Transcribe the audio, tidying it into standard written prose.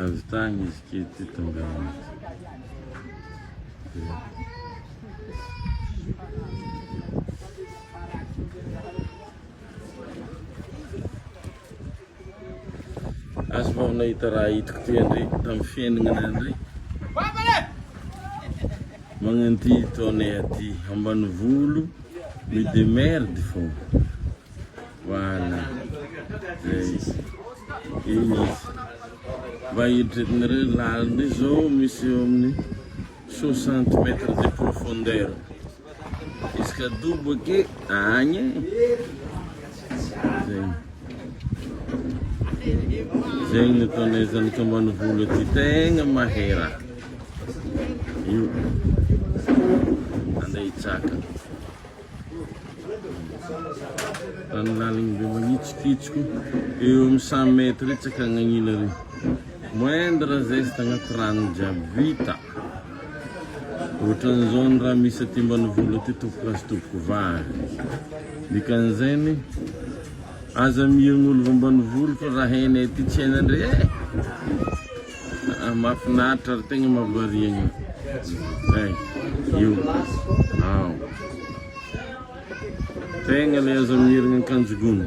Avy tagny izy ke ty tonga eto. Aza vao nahita raha hitako ty andre tamin'ny fiainana andre. Magnano ty taonay aty ambanivolo mi demerde fô. Voilà. Zay izy. Igny izy. Mba eritreretinareo lalina io zao misy eo amin'ny 60 mètres de profondeur. Izy ka dobo ake agny e. Zay. Zegny ny ataonay zanak'ambanivolo aty tegna mahay raha. Io. Andeha hitsaka. Rano laligny be magnitsikitsiko eo amin'ny 100 mètres eo tsaka agnanila ary. Moindre geste agnaty rano jiaby vita. Ohatran'izao ny raha misy aty ambanivolo aty tompoko lahy sy tompoko vavy. Dikan'izegny aza miherigny olo avy ambanivolo fa raha hainay aty tsy hainandre e. Ah, mahafinaritra ary tegna mahavariagna. Zay, io. Ao. Tegna le aza miherigna ankanjogony.